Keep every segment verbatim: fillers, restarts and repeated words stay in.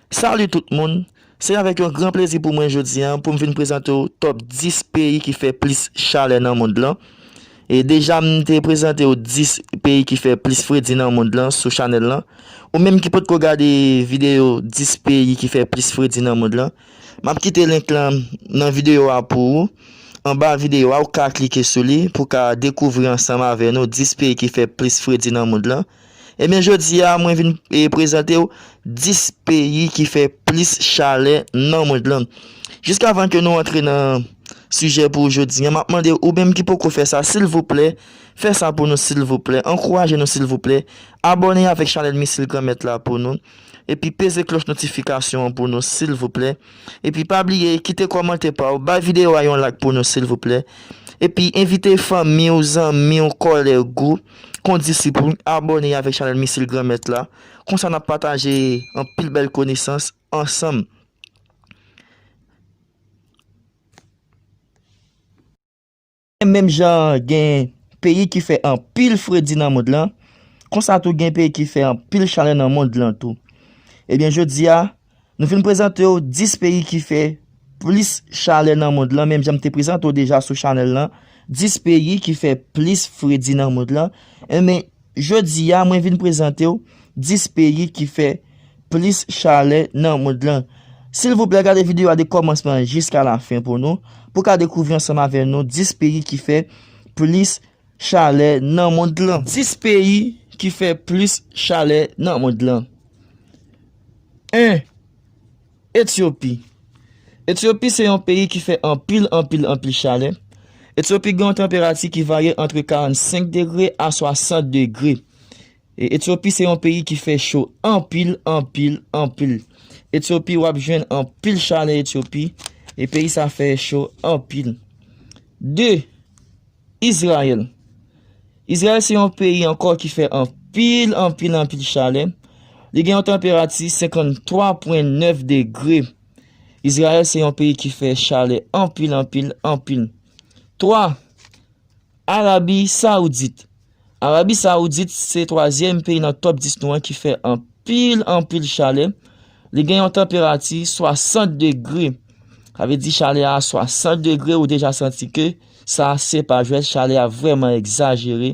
Salut tout moun! Se avèk yon gran plezi pou mwen jodi a pou m vin prezante w top dis peyi ki fè plis chalè nan mond lan. E deja m te prezante w dis peyi ki fè plis fredi nan mond lan sou chanèl lan. Ou menm ki potko gade videyo dis peyi ki fè plis fredi nan mond lan, m ap kite link lan nan videyo a pou ou. Anba videyo a, ou ka klike sou li pou w ka dekouvri ansanm avè nou dis peyi ki fè plis fredi nan mond lan. Ebyen, jodi a, mwen vin e, prezante w dis peyi ki fè plis chalè nan mond lan. Jiskavan ke nou antre nan sijè pou jodi a, m ap mande w, ou menm ki poko fè sa, silvouplè, fè sa pou nou, silvouplè. Ankouraje nou, silvouplè. Abòne avèk chanèl Misil Granmèt la pou nou. Epi peze klòch notifikasyon an pou nou, silvouplè. Epi pa bliye, kite kòmantè pa w, bay videyo a yon like pou nou, silvouplè. Epi envite fanmi w, zanmi w, kòlèg ou, kondisip ou, abòne avèk chanèl Misil Granmèt la. Konsa n ap pataje anpil bèl konesans ansanm. Menm jan gen peyi ki fè anpil fredi nan mond lan, konsa tou gen peyi ki fè anpil chalè nan mond lan tou. Ebyen, jodi a, nou vin prezante w dis peyi ki fè plis chalè nan mond lan, menm jan m te prezante w deja sou chanèl lan, dis peyi ki fè plis fredi nan mond lan. Enben, jodi a, mwen vin prezante w dis peyi ki fè plis chalè nan mond lan. Silvouplè, gade videyo a de kòmansman jiska lafen pou nou, pou ka dekouvri ansanm avè nou dis peyi ki fè plis chalè nan mond lan. Dis peyi ki fè plis chalè nan mond lan. En. Etyopi. Etyopi se yon peyi ki fè anpil, anpil, anpil chalè. Etyopi gen yon tanperati ki varye antre karannsenk degre a swasant degre. E Etyopi se yon peyi ki fè cho anpil, anpil, anpil. Etyopi, w ap jwenn anpil chalè Etyopi. E peyi sa fè cho anpil. De. Izrayèl. Izrayèl se yon peyi ankò ki fè anpil, anpil, anpil chalè. Li gen yon tanperati senkanntwa pwen nèf degre. Izrayèl se yon peyi ki fè chalè anpil, anpil, anpil. Twa. Arabi Sawoudit. Arabi Sawoudit se twazyèm peyi nan top dis nou an ki fè anpil, anpil chalè. Li gen yon tanperati swasant degre. Sa vle di chalè a swasant degre, ou deja santi ke sa se pa jwèt, chalè a vrèman egzajere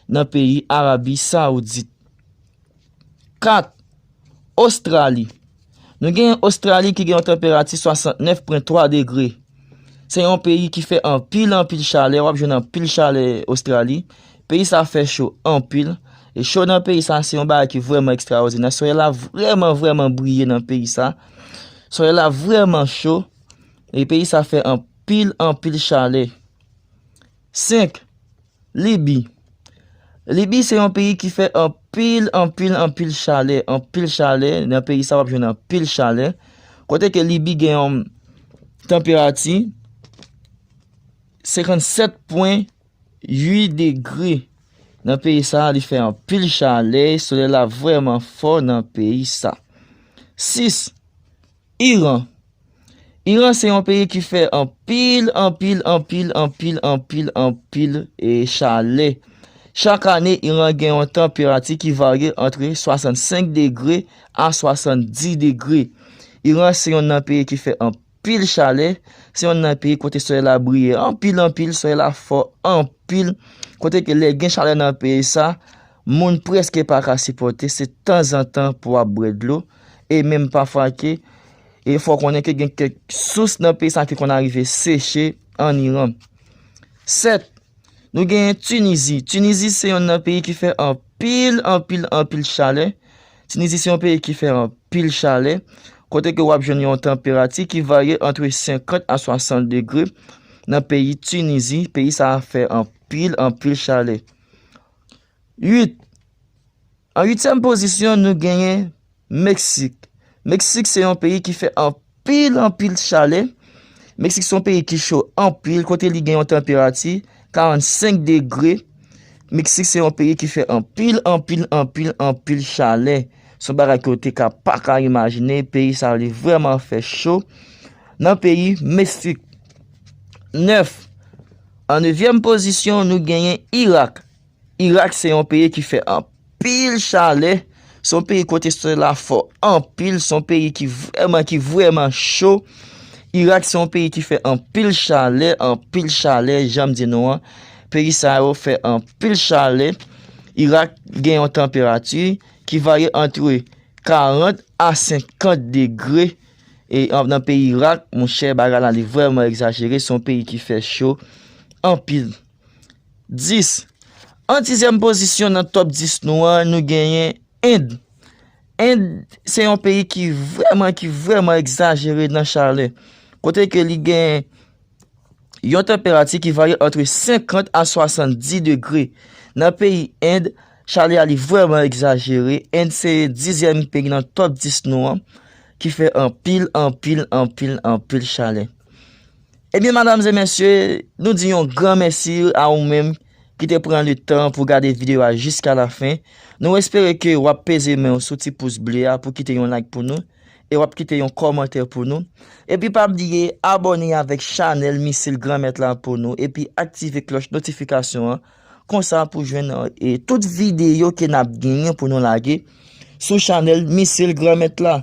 nan peyi Arabi Sawoudit. Kat. Ostrali. Nou gen Ostrali ki gen yon tanperati swasantnèf pwen twa degre. Se yon peyi ki fè anpil, anpil chalè. W ap jwenn anpil chalè Ostrali. Peyi sa fè cho anpil. E cho nan peyi sa se yon bagay ki vrèman ekstraòdinè. Solèy la vrèman, vrèman briye nan peyi sa. Solèy la vrèman cho. E peyi sa fè anpil, anpil chalè. Senk. Libi. Libi se yon peyi ki fè anpil, anpil, anpil chalè. Anpil chalè. Nan peyi sa, w ap jwenn anpil chalè. Kote ke Libi gen yon tanperati senkannsèt pwen uit degre. Nan peyi sa, li fè anpil chalè. Solèy la vrèman fò nan peyi sa. Sis. Iran. Iran se yon peyi ki fè anpil, anpil, anpil, anpil, anpil, anpil, e, chalè. Chak ane, Iran gen yon tanperati ki varye antre swasannsenk degre a swasanndis degre. Iran se youn nan peyi ki fè anpil chalè. Se youn nan peyi kote solèy la briye anpil, anpil, solèy la fò anpil. Kote ke lè gen chalè nan peyi sa, moun prèske pa ka sipòte, se tanzantan pou w ap bwè dlo. E menm pafwa ke, e fò w konnen ke gen kèk sous nan peyi sa ki konn arive seche an Iran. Sèt, nou genyen Tinizi. Tinizi se youn nan peyi ki fè anpil, anpil, anpil chalè. Tinizi se yon peyi ki fè anpil chalè, kote ke w ap jwenn yon tanperati ki varye antre senkant a swasant degre nan peyi Tinizi. Peyi sa a fè anpil, anpil chalè. Uit. An uityèm pozisyon, nou genyen Meksik. Meksik se yon peyi ki fè anpil, anpil chalè. Meksik se yon peyi ki cho anpil, kote li gen yon tanperati karannsenk degre. Meksik se yon peyi ki fè anpil, anpil, anpil, anpil chalè. Se yon bagay ke w te ka pa ka imajine. Peyi sa, li vrèman fè cho nan peyi Meksik. Nèf. An nevyèm pozisyon, nou genyen Irak. Irak se yon peyi ki fè anpil chalè. Se yon peyi kote solèy la fò anpil, se yon peyi ki vrèman, ki vrèman cho. Irak se yon peyi ki fè anpil chalè, anpil chalè, jan m di nou an. Peyi sa yo fè anpil chalè. Irak gen yon tanperati ki varye antre karant a senkant degre. E an- nan peyi Irak, monchè, bagay la li vrèman egzajere. Se yon peyi ki fè cho anpil. Dis. An dizyèm pozisyon nan top dis nou an, nou genyen End. End se yon peyi ki vrèman, ki vrèman egzajere nan chalè. Kote ke li gen yon tanperati ki varye antre senkant a swasanndis degre. Nan peyi End, chalè a li vrèman egzajere. End se dizyèm peyi nan top dis nou an ki fè anpil, anpil, anpil, anpil chalè. Ebyen, madam e mesye, nou di yon gran mèsi a ou menm ki te pran le tan pou gade videyo a jiska la fen. Nou espere ke w ap peze men w sou ti pous ble a pou kite yon like pou nou e w ap kite yon kòmantè pou nou. Epi pa bliye abòne avèk chanèl Misil Granmèt la pou nou epi aktive klòch notifikasyon an. Konsa pou jwenn e, tout videyo ke n ap genyen pou nou lage sou chanèl Misil Granmèt la.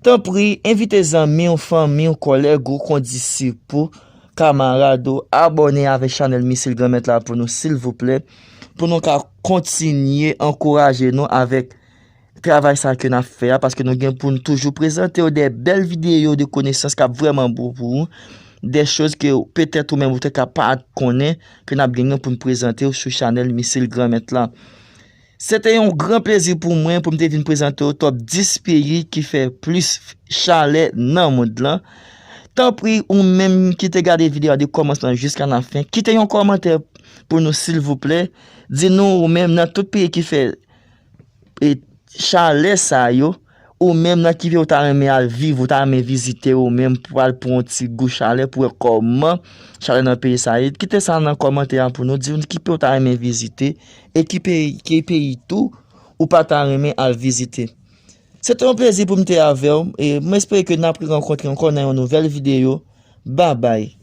Tanpri, envite zanmi w, fanmi w, kòlèg ou, kondisip ou, kamarad ou, abòne avèk chanèl Misil Granmèt la pou nou, silvouplè, pou nou ka kontinye ankouraje nou avèk travay sa ke n ap fè a, paske nou gen pou n toujou prezante w de bèl videyo de konesans k ap vrèman bon pou ou, de choz ke petèt ou menm ou te ka pa konnen, ke n ap genyen pou n prezante w sou chanèl Misil Granmèt la. Se te yon gran plezi pou mwen pou m te vin prezante w top dis peyi ki fè plis chalè nan mond lan. Tanpri, ou menm ki te gade videyo a de kòmansman jiska la fen, kite yon kòmantè pou nou, silvouplè. Di nou, ou menm, nan tout peyi ki fè e, chalè sa yo, ou menm, nan ki peyi ou ta renmen al viv, ou ta renmen vizite, ou menm, pou al pran yon ti gou chalè, pou wè kòman chalè nan peyi sa ye. Kite sa nan kòmantè a pou nou, di nou ki peyi ou ta renmen vizite, e ki peyi, ki peyi tou ou pa ta renmen al vizite. Se te yon plezi pou m te avè w, e m espere ke n ap rankontre ankò nan yon nouvèl videyo. Babay.